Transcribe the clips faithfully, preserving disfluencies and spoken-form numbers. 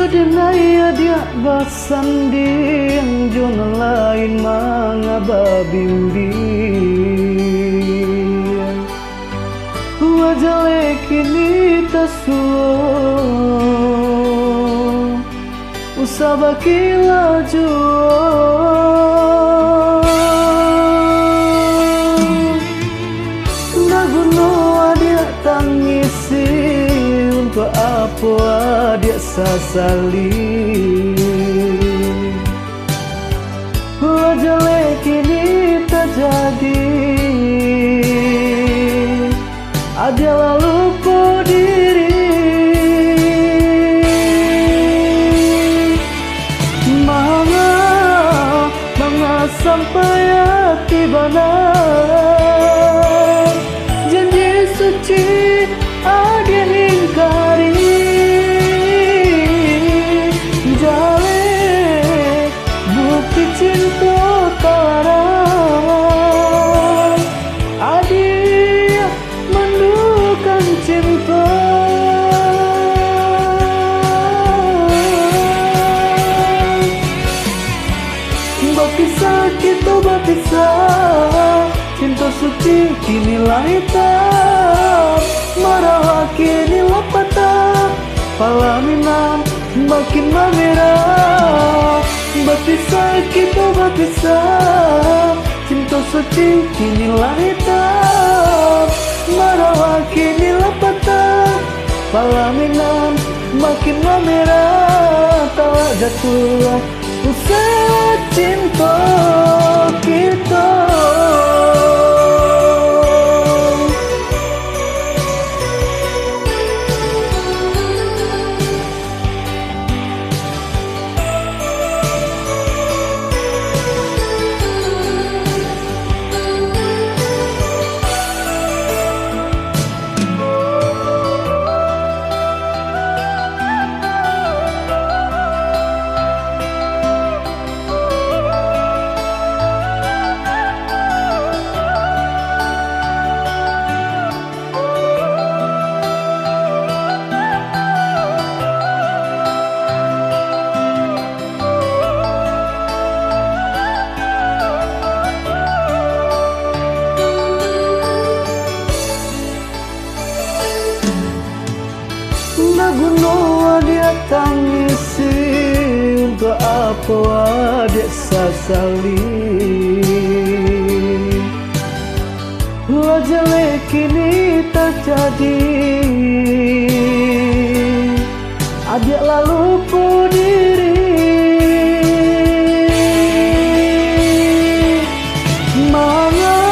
Denai adiak basandiang jo nan lain manga babimbiang. Wajaleh kini tasuo, usah bakilah juo. Ndak guno adiak tangisi, untuak apo adiak sasali? Wajaleh kini tajadi, adiak lah lupo diri. Manga, manga sampai ati bana, janji suci adiak ingkari. Jaleh bukti cinto talarang, adiak manduakan cinto. Bapisah kito bapisah, cinto suci kini lah itam, marawak kini lah patah, palaminan makin mamerah. Bapisah kito bapisah, cinto suci kini lah itam, marawak kini lah patah, palaminan makin mamerah. Talak jatuah usah cinto kito. Ndak guno adiak tangisi, untuak apo adiak sasali? Lah jaleh kini tajadi, adiak lah lupo diri. Manga,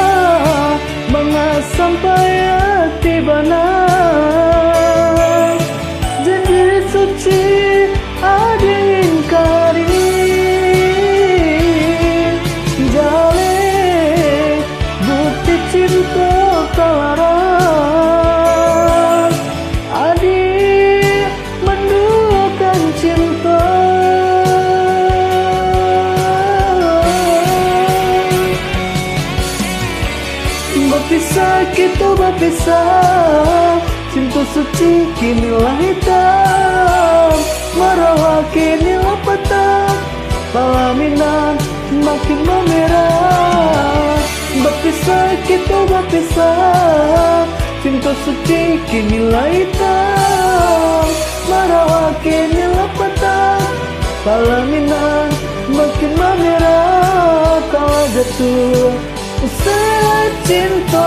manga sampai ati bana, janji suci adiak ingkari. Jaleh bukti cinto talarang, adiak manduakan cinto. Bapisah kito bapisah, cinto suci kini lah itam, marawak kini lah patah, palaminan makin mamerah. Bapisah kito bapisah, cinto suci kini lah itam, marawak kini lah patah, palaminan makin mamerah. Talak jatuah usah cinto.